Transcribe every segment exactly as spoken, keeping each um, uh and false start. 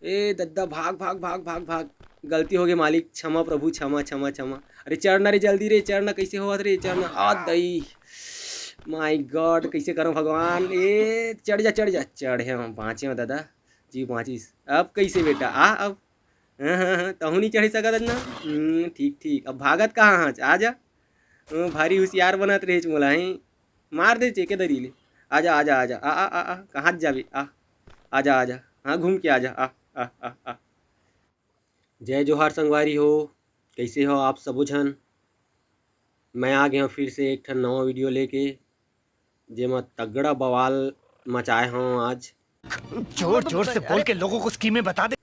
ए दद्दा, भाग, भाग, भाग, भाग, भाग। गलती हो गई मालिक, क्षमा प्रभु, क्षमा, क्षमा, क्षमा। अरे चढ़ना रे, जल्दी रे, चढ़ना, कैसे होवत रे, चढ़ना। आ दई, माय गॉड, कैसे करो भगवान। ए चढ़ जा, चढ़ जा, चढ़े हम, बाँचे हो दादा, जी बाँचिस। अब कैसे बेटा, आ अब। हाँ, हाँ, हाँ, तहूँ नहीं चढ़ सकत ना। हम्म, ठीक, ठीक, अब भागत कहाँ हच, आ जा। अ, भारी हुसियार बनत रहेच मोला, हैं? मार दे चेके दरी ले। आजा, आजा, आजा। आ, आ, आ, आ, कहाँ जाबे? आ, आजा, आजा। हाँ, घूम के आजा। आ, आ, आ, आ। जय जोहार संगवारी हो, कैसे हो आप सबो झन? मैं आ गया हूँ फिर से एक ठन नवा वीडियो लेके, जेमा तगड़ा बवाल मचाए हूँ आज। जोर जोर से बोल के लोगों को स्कीमें बता दे।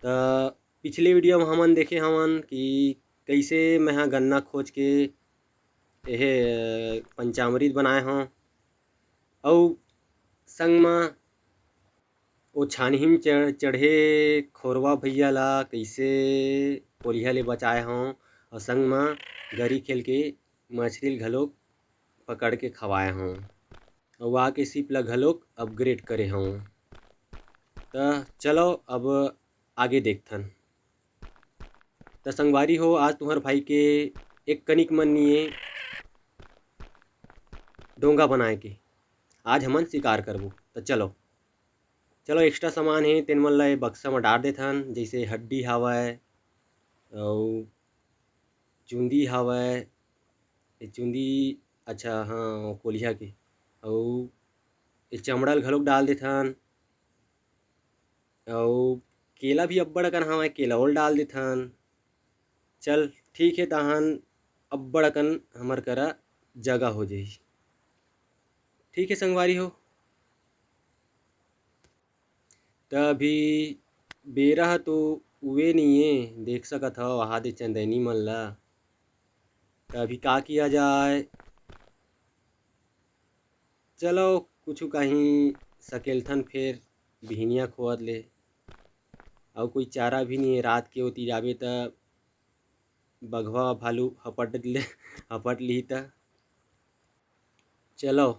त पिछले वीडियो में हमन देखे हवन कि कैसे मैं हा गन्ना खोज के एहे पंचामृत बनाए हूँ, अउ संग म ओ छानही म चढ़-, चढ़े खोरवा भैया ला कैसे कोलिहा ले बचाए हूँ, अउ संग म गरी खेल के मछरी ल घलोक पकड़ के खवाए हूँ, अउ आके सीप ला घलोक अपग्रेड करे हूँ। त चलो अब आगे देखथन। त संगवारी हो, आज तुम्हर भाई के एक कनिक मन निये डोंगा बनाए के, आज हमन शिकार करबो। त चलो, चलो, एक्स्ट्रा सामान हे, तेन मन ला ये बक्सा म डार देथन, जैसे हड्डी हावय, अउ चुंदी हावय, ये चुंदी, अच्छा, हाँ, कोलिहा के, अउ ये चमड़ा ल घलोक डाल देथन, अउ केला भी अब्बड़ अकन हावय, केला ओल डाल देथन। चल, ठीक हे, तहन अब्बड़ अकन हमर करा जगह हो जाही। ठीक हे संगवारी हो, त अभी बेरा ह तो उए नइये, देख सकत हव, वहा दे चंदैनी मन ला। त अभी का किया जाए? चलो, कुछु कहीं सकेलथन फेर बिहनिया खोवत ले। अउ कोई चारा भी नइये, रात के ओती जाबे त बघवा भालू हपट ले, हपट लिही त। चलो,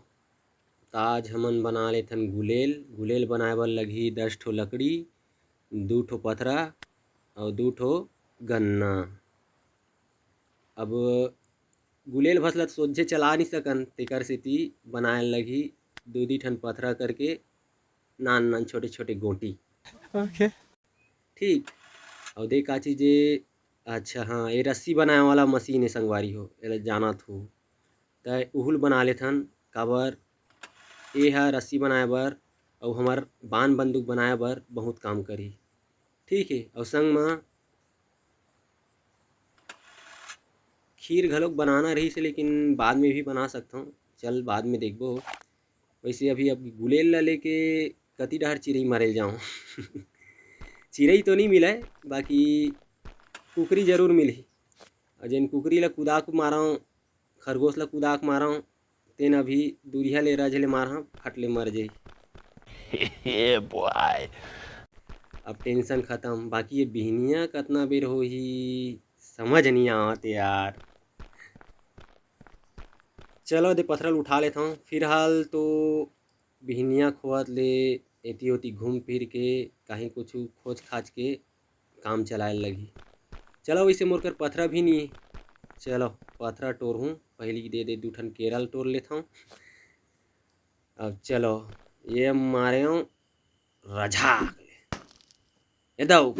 त आज हमन बना लेथन गुलेल। गुलेल बनाए बर लगही दस ठो लकड़ी, दू ठो पथरा अउ दू ठो गन्ना। अब गुलेल भस ल सोझे चला नइ सकन, तेकर सेती बनाए लगही दू दी ठन पथरा करके नान नान छोटे छोटे गोटी। ओके। ठीक, अउ देख का चीज ए, अच्छा हाँ, ये रस्सी बनाए वाला मशीन हे संगवारी हो, एला जानत हो, त उहुल बना लेथन, काबर ए ह रस्सी बनाए बर अउ हमर बान बंदूक बनाए बर बहुत काम करही। ठीक हे, अउ संग म खीर घलोक बनाना रहिस हे, लेकिन बाद में भी बना सकथव। चल, बाद में देखबो। वैसे अभी अब गुलेल ला लेके कति डहर चिरई मारे ल जाऊँ। चिरई तो नहीं मिले, बाकी कुकरी जरूर मिलही। अउ जेन कुकरी ला कुदा के मारव, खरगोश ला कुदा के मारव, तेन अभी दूरिहा ले रज ले मारहा, फट ले मर जाही। Hey boy. अब टेंशन खत्म। बाकी ये बिहनिया कतना बेर होही, समझ नहीं आवत यार। चलो दे पथरा ल उठा लेथव। फिलहाल तो बिहनिया खोवत ले एती ओती घूम फिर के कहीं कुछु खोज खाज के काम चलाए लगही। चलो, वैसे मोर कर पथरा भी नहीं हे। चलो, पथरा टोरहूँ, पहली दे दे दू ठन केरा ल टोर लेथव। अब चलो, ये मारे रझाक ले। ए दऊ,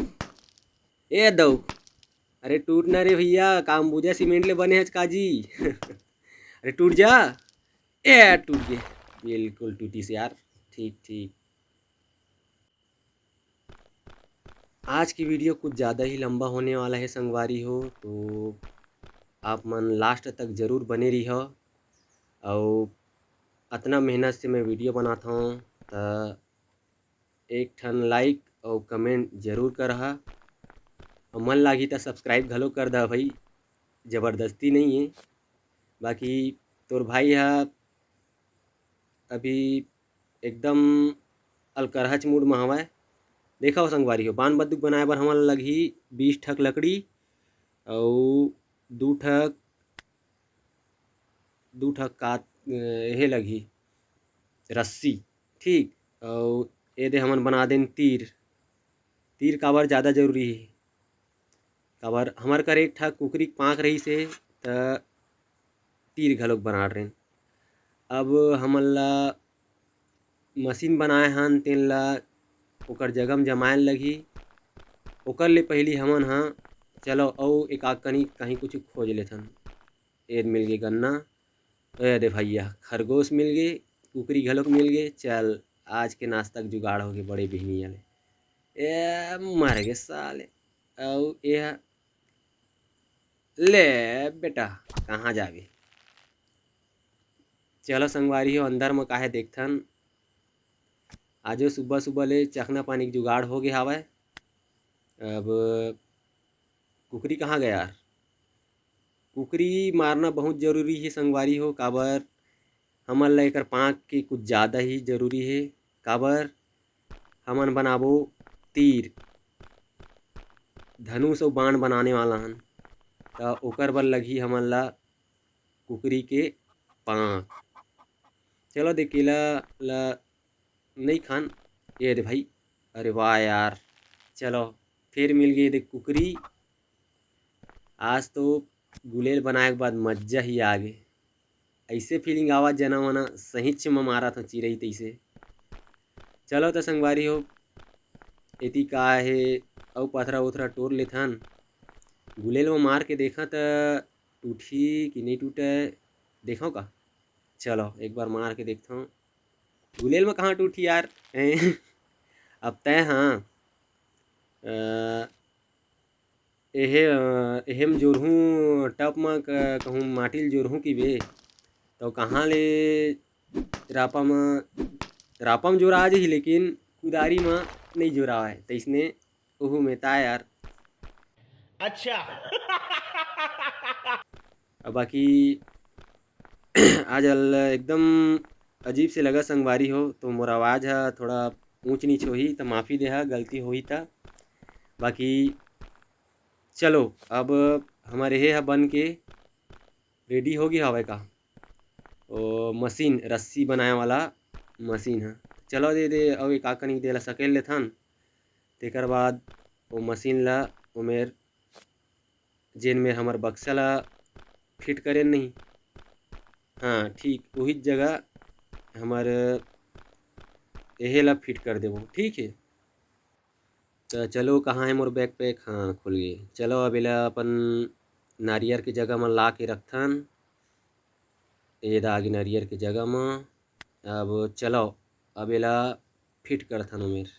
ए दऊ, अरे टूट ना रे भैया, का अंबुजा सीमेंट ले बने हच का जी? अरे टूट जा। ए, टूट गे, बिल्कुल टूटिस यार। ठीक, ठीक। आज की वीडियो कुछ ज़्यादा ही लंबा होने वाला है संगवारी हो, तो आप मन लास्ट तक ज़रूर बने रहिहो। अउ अतना मेहनत से मैं वीडियो बनात हूँ, त एक ठन लाइक अउ कमेंट जरूर करहा, अउ मन लागी त सब्सक्राइब घलो कर दहा भाई, ज़बरदस्ती नहीं है। बाकी तोर भाई ह अभी एकदम अलकरहच मूड म हवय। देखव संगवारी हो, बान बंदूक बनाए बर हमन ल लगही बीस ठक लकड़ी अउ दू ठक, दू ठक का, एहे लगही रस्सी, ठीक। अउ एदे हमन बना देन तीर। तीर काबर ज़्यादा जरूरी हे? काबर हमर कर एक ठा कुकरी के पाँख रहिस हे, त तीर घलोक बना डरेन। अब हमन ला मशीन बनाए हन, तेन ला ओकर जगह म जमाए ल लगही। ओकर ले पहिली हमन ह, चलो, अउ एक आध कनी कहीं कुछ खोज लेथन। ए दे मिल गे गन्ना, ए दे भैया, खरगोश मिल गे, कुकरी घलोक मिल गे। चल, आज के नाश्ता के जुगाड़ हो गे बड़े बिहनिया ले। ए, मर गे साले। अउ ए ह, ले बेटा, कहाँ जाबे? चलो संगवारी हो, अंदर म काहे देखथन। आजो सुबह सुबह ले चखना पानी के जुगाड़ हो गे हावय। अब कुकरी कहाँ गया यार? कुकरी मारना बहुत जरूरी हे संगवारी हो, काबर हमन ला एकर पाँख के कुछ ज़्यादा ही जरूरी हे। काबर हमन बनाबो तीर, धनुष अउ बाण बनाने वाला हन, त ओकर बर लगही हमन ला कुकरी के पाँख। चलो दे, केला ला नइ खान, ए दे भाई, अरे वाह यार, चलो फिर मिल गे दे कुकरी। आज तो गुलेल बनाए के बाद मज्जा ही आ गे। ऐसे feeling आवत जना वना सहीच म मारत हव चिरई तैसे। चलो त संगवारी हो, एती का हे, अउ पथरा उथरा टोर लेथन। गुलेल म मार के देखा त टूटही कि नइ टूटे, देखव का। चलो एक बार मार के देखथव। गुलेल म कहाँ टूटही यार। अब तय हाँ, अ, एहे, अ, एहे म जोरहूँ, टप म क-, कहूँ माटी ल जोरहूँ किबे, त कहाँ ले रापा म, रापा म जोरा आ जही, लेकिन कुदारी म नइ जोरावय, तइसने ओहू में ता यार। अच्छा। अब बाकी आज अल-, एकदम अजीब से लगा संगवारी हो, तो मोर आवाज़ ह थोड़ा ऊंच नीच होही, त माफ़ी देहा, गलती होही त। बाकी चलो, अब हमर एहे ह बन के ready हो गे हवय का, ओ मशीन, रस्सी बनाए वाला मशीन ह। चलो दे दे, अउ एक आकनी दे ला सकेल लेथन, तेकर बाद ओ मशीन ला ओमेर, जेन में हमर बक्सा ला fit करेन नहीं, हाँ ठीक उही जगह हमर एहे ला fit कर देबो, ठीक है। त चलो, कहाँ है मोर backpack? हाँ, खुल गे। चलो, अब एला अपन नारियर के जगह म ला के रखथन। ए दा आगे नारियर के जगह म। अब चलो, अब एला fit करथन ओमेर।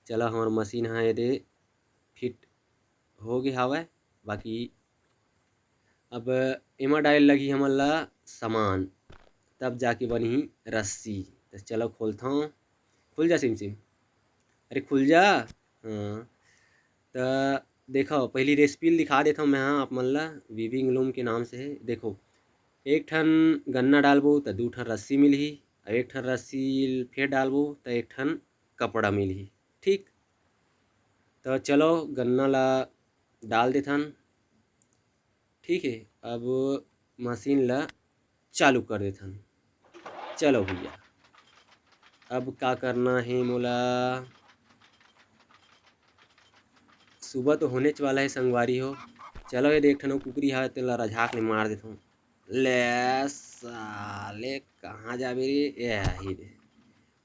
चलो, हमर मशीन ह एदे fit हो गे हावय। बाकी अब एमा डाले लगही हमन ला सामान, तब जाके बनही रस्सी। त चलो खोलथौं, खुल जा सिमसिम, अरे खुल जा। हाँ, त देखो, पहली recipe ल दिखा देथौं मैं ह आप मन ला, weaving loom के नाम से हे। देखो, एक ठन गन्ना डालबो त दू ठन रस्सी मिलही, अउ एक ठन रस्सी ल फेर डालबो त एक ठन कपड़ा मिलही। ठीक, त चलो गन्ना ला डाल देथन। ठीक है, अब मशीन ला चालू कर देथन। चलो भैया, अब का करना है मोला? सुबह तो होनेच वाला है संगवारी हो। चलो, ये देख ठन कुकरी हा, तेला रझाक ले मार देथन। ले साले, कहाँ जाबे रे? ए, आही दे,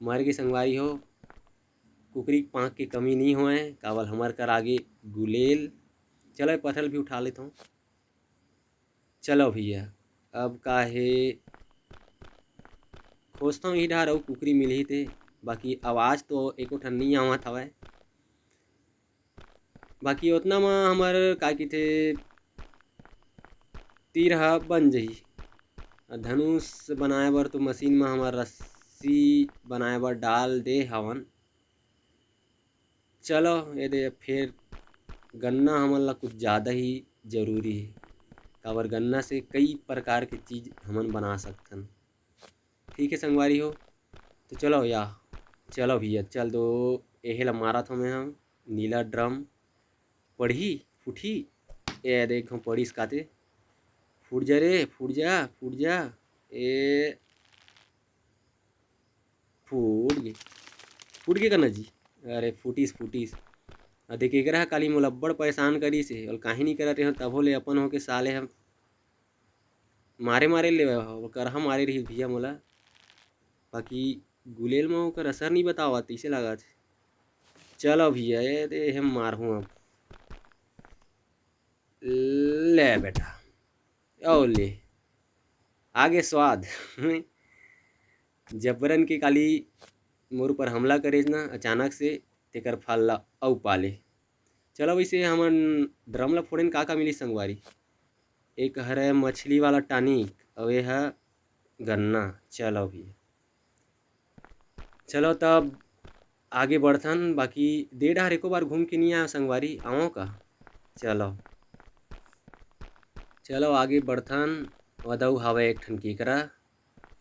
मर गे संगवारी हो। कुकरी के पाँख के कमी नहीं होए, काबर हमर कर आगे गुलेल। चलो, ये पथल भी उठा लेथौं। चलो भैया, अब का हे, खोजथौं इही डहार अउ कुकरी मिलही ते, बाकी आवाज़ तो एको ठन नइ आवत हवय। बाकी ओतना म हमर का कहिथे, तीर ह बन जही। अ, धनुष बनाए बर तो मशीन म हमर रस्सी बनाए बर डाल दे हवन। चलो, ये दे फेर गन्ना हमन ला कुछ ज़्यादा ही जरूरी हे, काबर गन्ना से कई प्रकार के चीज़ हमन बना सकथन। ठीक है संगवारी हो, तो चलो या, चलो भैया, चल दो, एहे ला मारत हौं मैं ह, नीला ड्रम, पड़ही, फूटही, ए देखो पड़िस काते, फूट जा रे, फूट जा, फूट जा, ए, फूट गे, फूट गे कन्ना जी, अरे फूटिस, फूटिस, अउ देख, एकरा ह काली मोला अब्बड़ परेशान करिस हे, अउ काहे नहीं करत रहे, तभो ले अपन होके साले ह मारे मारे ले, करहा मारे रही भैया मोला, बाकी गुलेल में ओकर असर नहीं बतावत, तैसे लागत हे। चलो भैया, ये दे हम मारहूँ अब। ले बेटा, अउ ले, आगे स्वाद। जबरन के काली मोर ऊपर हमला करेस ना अचानक से, तेकर फल ला अउ पाले। चलो, वैसे हमन ड्रम ला फोड़ेन, का का मिली संगवारी? एक हरे मछली वाला टॉनिक, अउ ये ह गन्ना। चलो भैया, चलो तब आगे बढ़थन, बाकी दे डहर एको बार घूम के नहीं आयो संगवारी, आवो का? चलो, चलो आगे बढ़थन। वदऊ हवे एक ठन केकरा,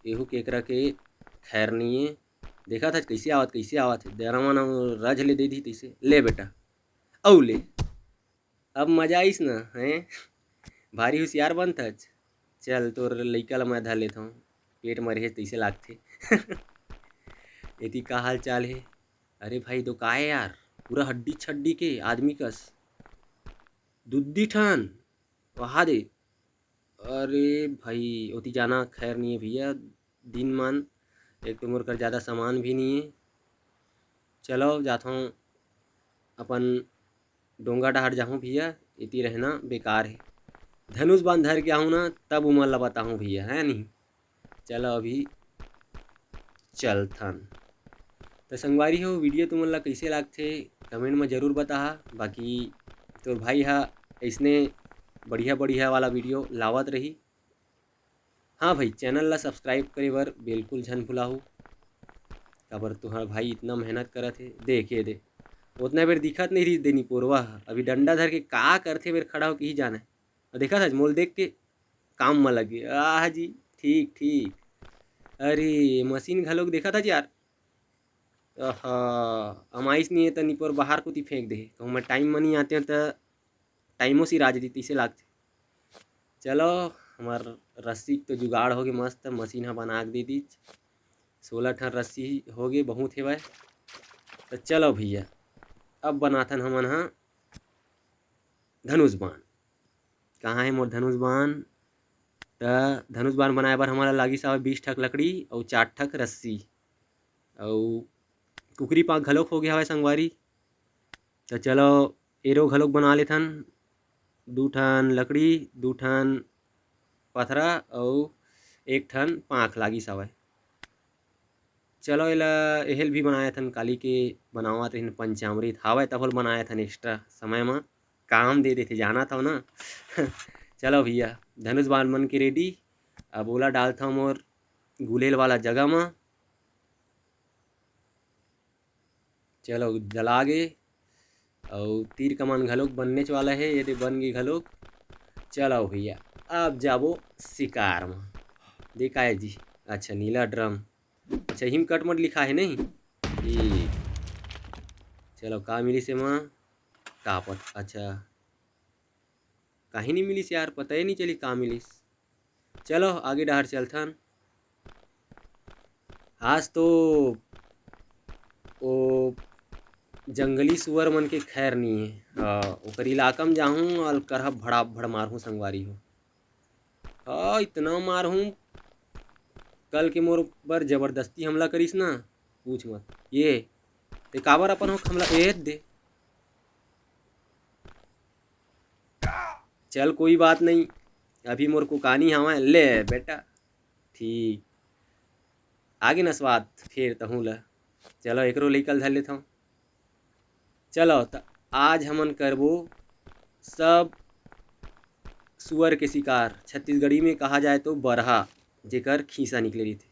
एहू केकरा के खैर नहीं है। देखत हच कैसे आवत, कैसे आवत है, दरमन रज ले दे दी तैसे। ले बेटा, अउ ले, अब मजा आइस न, हैं? भारी हुसियार बनथच। चल, तोर लइका ल मैं धर लेथंव, पेट म रहे तइसे लागथे। एती का हाल चाल हे? अरे भाई, तो का हे यार, पूरा हड्डी छड्डी के आदमी कस। दुद्दी ठन, वहा दे। अरे भाई, ओती जाना खैर नहीं है भैया, दिन मान, एक तो मोर कर ज़्यादा सामान भी नहीं है। चलो, जाथों अपन डोंगा डहार जाहूँ भैया, एती रहना बेकार है। धनुष बाण धर के आहूँ ना, तब उमन ला बताहूँ भैया, है नहीं? चलो, अभी चलथन। तो संगवारी हो, वीडियो तुमन ला कैसे लागथे, कमेंट में जरूर बताहा। बाकी तोर भाई हा ऐसने बढ़िया बढ़िया वाला वीडियो लावत रही। हाँ भाई, चैनल ला सब्सक्राइब करे बर बिल्कुल झन भुलाहू, काबर तुहर भाई इतना मेहनत करत हे। देख, ये दे, उतना बेर दिखत नहीं रही देनी पोरवा ह, अभी डंडा धर के का करथे बेर खड़ा हो के ही जाने। अउ देखत हच, मोल देख के काम म लगे। आह जी, ठीक, ठीक। अरे, मशीन घलोक देखत हच यार। आहा, अमाइस नहीं है त निपोर बाहर कोती फेंक दे। कहूँ मैं टाइम म नहीं आते हैं त टाइमो सिरा जती, तइसे लागथे। चलो, हमार रस्सी तो जुगाड़ होगे मस्त, मशीन ह बना के दे दीच। सोलह ठन रस्सी होगे, बहुत हेवय। तो चलो भैया, अब बनाथन हमन ह धनुष बाण। कहाँ हे मोर धनुष बाण? त धनुष बाण बनाए बर हमन ला लागिस हवय बीस ठक लकड़ी अउ चार ठक रस्सी अउ कुकरी पाँख घलोक होगे हवय संगवारी। त चलो, एरो घलोक बना लेथन। दू ठन लकड़ी, दू ठन पथरा अउ एक ठन पाँख लागिस हवय। चलो, एला, एहल भी बनाए थन, काली के बनावत रहिन पंचामृत हावय, तभो ल बनाए थन extra समय म, काम दे देथे, जानत हव ना। चलो भैया, धनुष बाण मन के ready। अब ओला डालथव मोर गुलेल वाला जगह म। चलो, जला गे। अउ तीर कमान घलोक बननेच वाला हे, ये दे बन गे घलोक। चलो भैया, अब जाबो शिकार म। देखा है जी, अच्छा, नीला ड्रम। अच्छा, हिम कट मट लिखा है नहीं? ठीक। चलो, का मिलिस एमा? टापट। अच्छा, काहे नहीं मिलिस यार, पता ही नहीं चली का मिलिस। चलो, आगे डहर चलथन। आज तो ओ जंगली सुअर मन के खैर नहीं है। हाँ, ओकर इलाका में जाहूँ अउ करहा भड़ाभड़ मारहूँ संगवारी हो। हाँ, इतना मारहूँ, कल के मोर बर जबरदस्ती हमला करिस ना, पूछ मत। ये, ते काबर अपन हो हमला ए दे। चल, कोई बात नहीं, अभी मोर कुकानी हवय, ले बेटा। ठीक, आगे न स्वाद फेर तहूँ ल। चलो, एकरो लइका ल धर लेथव। चलो, त आज हमन करबो सब सुअर के शिकार। छत्तीसगढ़ी में कहा जाए तो बरहा, जेकर खीसा निकले रहिथे।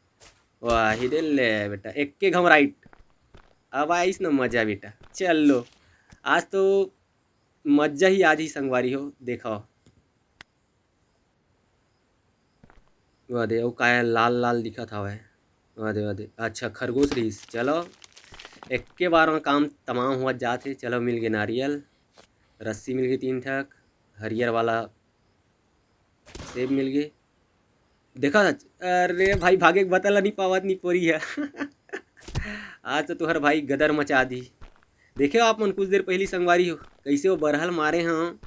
वाह, ही दे ले बेटा, एक्के घम राइट। अब आइस न मजा बेटा। चलो, आज तो मजा ही आज ही संगवारी हो, देखो। वाह दे, अउ काय लाल लाल दिखत हवय। वाह दे, वाह दे। अच्छा, खरगोश रहिस। चलो, एक्के बार म काम तमाम हुआ जात हे। चलो, मिल गे नारियल, रस्सी मिल गे तीन ठक, हरियर वाला सेब मिल गे। देखा, अरे भाई, भागे के बतल नहीं पावत, निपोरी है। आज तो तुहर भाई गदर मचा दी। देखे आप मन कुछ देर पहिली संगवारी हो, कइसे वो बरहा ल मारे हंव,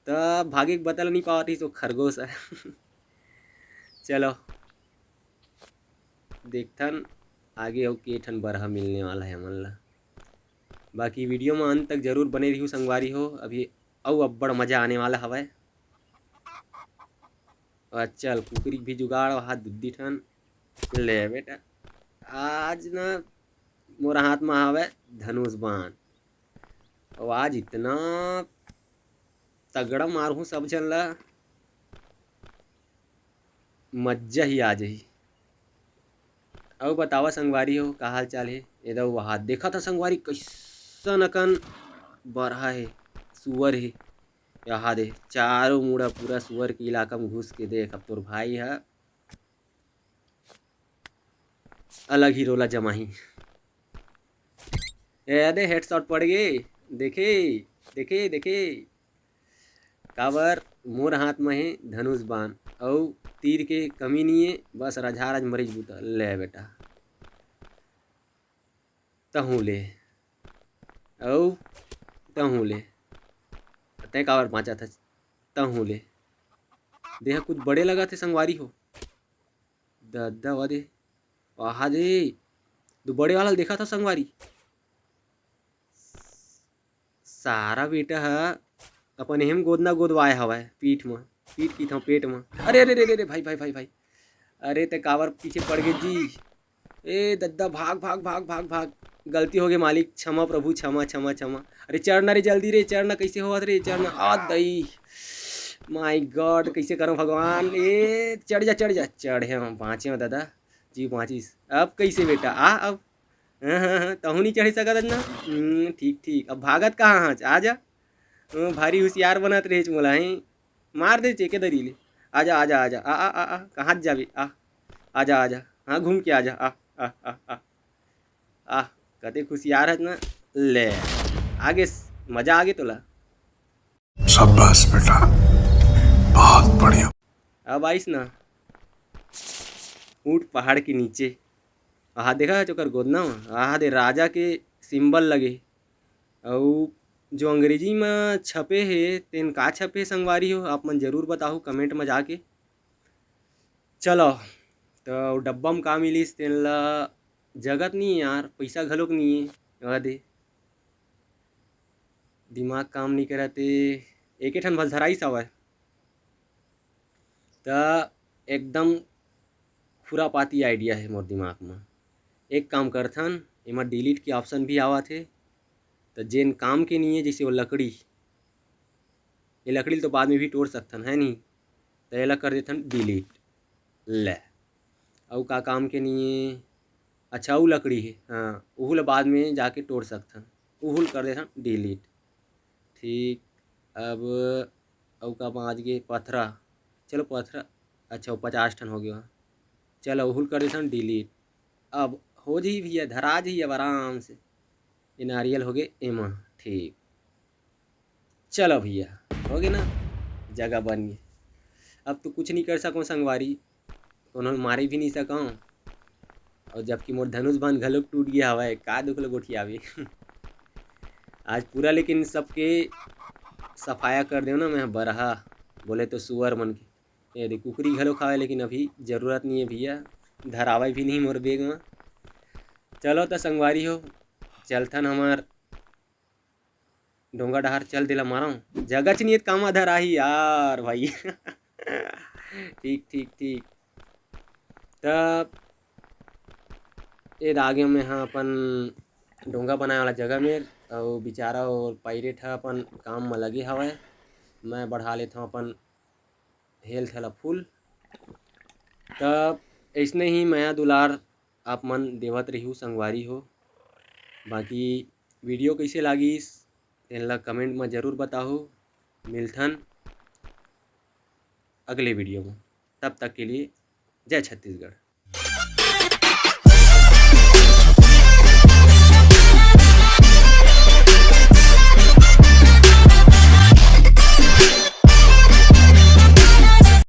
त भागे के बता ल नइ पावत रहिस वो खरगोश ह। चलो, देखथन आगे अउ के ठन बरहा मिलने वाला हे हमन ला। बाकी video म अंत तक जरूर बने रहिहू संगवारी हो, अभी अउ अब्बड़ मजा आने वाला हवय। अउ चल, कुकरी के भी जुगाड़, वहा दुद्दी ठन। ले बेटा, आज न मोर हाथ म हवय धनुष बाण, अउ आज इतना तगड़ा मारहूं सब झन ला, मज्जा ही आ जाही। अउ बतावा संगवारी हो, का हाल चाल हे? एदा वहा देखत ह संगवारी, कइसन अकन बरहा हे, सुअर हे। यहा दे, चारों मुड़ा पूरा सुअर के इलाका म घुस के देख, अब तोर भाई ह अलग ही रोला जमाही। ए दे, headshot पड़ गे। देखे, देखे, देखे। काबर मोर हाथ म हे धनुष बाण, अउ तीर के कमी नइये, बस रझा रझ मरीच बूता। ले बेटा, तहूं ले, अउ तहूं ले। तैं काबर बांचत हस? तहूं ले। देह कुछ बड़े लगत हे संगवारी हो। दद्दा वा दे, वहा दे, दू बड़े वाला ल देखत हव संगवारी। सारा बेटा ह अपन एहम गोदना गोदवाए हवय पीठ म, पीठ की थव पेट म। अरे, अरे, अरे, अरे, भाई, भाई, भाई, भाई, अरे, ते काबर पीछे पड़ गे जी? ए दद्दा, भाग, भाग, भाग, भाग, भाग। गलती हो गे मालिक, क्षमा प्रभु, क्षमा, क्षमा, क्षमा। अरे, चढ़ना रे, जल्दी रे, चढ़ना, कइसे होवत रे, चढ़ना। आ दई, my God, कइसे करंव भगवान? ए, चढ़ जा, चढ़ जा। चढ़े हंव, बांचे हंव ददा, जीव बांचिस। अब कइसे बेटा? आ, अब हाँ, हाँ, हाँ, तहूं नइ चढ़े सकत हस ना? हम्म, ठीक, ठीक। अब भागत कहाँ हस? आ जा। हम्म, भारी हुसियार बनत रहेच मोला, हैं? मार दे चेके दरी ले। आ जा, आ जा, आ जा। आ, आ, आ, आ, कहाँ जाबे? आ, आ जा, आ जा। हाँ, घूम के आ जा। आ, आ, आ, आ। आ, कतेक हुसियार हस ना। ले, आगे स-, मजा आगे तोला। शाबाश बेटा, बहुत बढ़िया। अब आइस ना, ऊंट पहाड़ के नीचे। आहा, देखा ओकर गोदना म, आहा दे, राजा के symbol लगे। अउ जो अंग्रेजी म छपे हे, तेन का छपे हे संगवारी हो, आप मन जरूर बताहू comment म जाके। चलो, तो डब्बा म का मिलिस, तेन ला जगत नइ हे यार, पइसा घलोक नइ हे। आहा दे, दिमाग काम नइ करत हे, एके ठन बस धराइस हवय। त एकदम खुरापाती idea हे मोर दिमाग म। एक काम करथन, एमा delete के option भी आवत हे, त जेन काम के नइ हे, जइसे वो लकड़ी, ये लकड़ी ल तो बाद में भी टोर सकथन, है नहीं? त एला कर देथन delete। ले, अउ का काम के नइ हे? अच्छा, अउ लकड़ी हे, हाँ, उहू ल बाद में जाके टोर सकथन, उहू ल कर देथन delete। ठीक, अब अउ का बांच गे? पथरा। चलो पथरा, अच्छा, वो पचास ठन हो गे। चलो, उहू ल कर देथन delete। अब हो जही भैया, धरा जही अब आराम से। ये नारियल हो गे एमा, ठीक। चलो भैया, हो गे ना, जगह बन गे। अब तो कुछ नहीं कर सकंव संगवारी, कोनो ल मारे भी नहीं सकंव। अउ जबकि मोर धनुष बाण घलोक टूट गया हवय, का दुख ल गोठियाबे। आज पूरा लेकिन सबके सफाया कर देंव ना मैं, बरहा बोले तो सुअर मन के। ये दे कुकरी घलोक हवय, लेकिन अभी जरूरत नहीं हे भैया, धरावय भी नहीं मोर bag म। चलो त संगवारी हो, चलथन हमर डोंगा डहार, चल देला मारंव, जगह च नहीं हे त कामा धराही यार भाई। ठीक, ठीक, ठीक। त ए आगे में हा अपन डोंगा बनाए वाला जगह में, अउ बेचारा और pirate ह अपन काम म लगे हवय। मैं बढ़ा लेथंव अपन health ला full। त अइसने ही मया दुलार आप मन देवत रहिहू संगवारी हो। बाकी video कइसे लागिस, तेन ला comment म जरूर बताहू। मिलथन अगले video म, तब तक के लिए जय छत्तीसगढ़।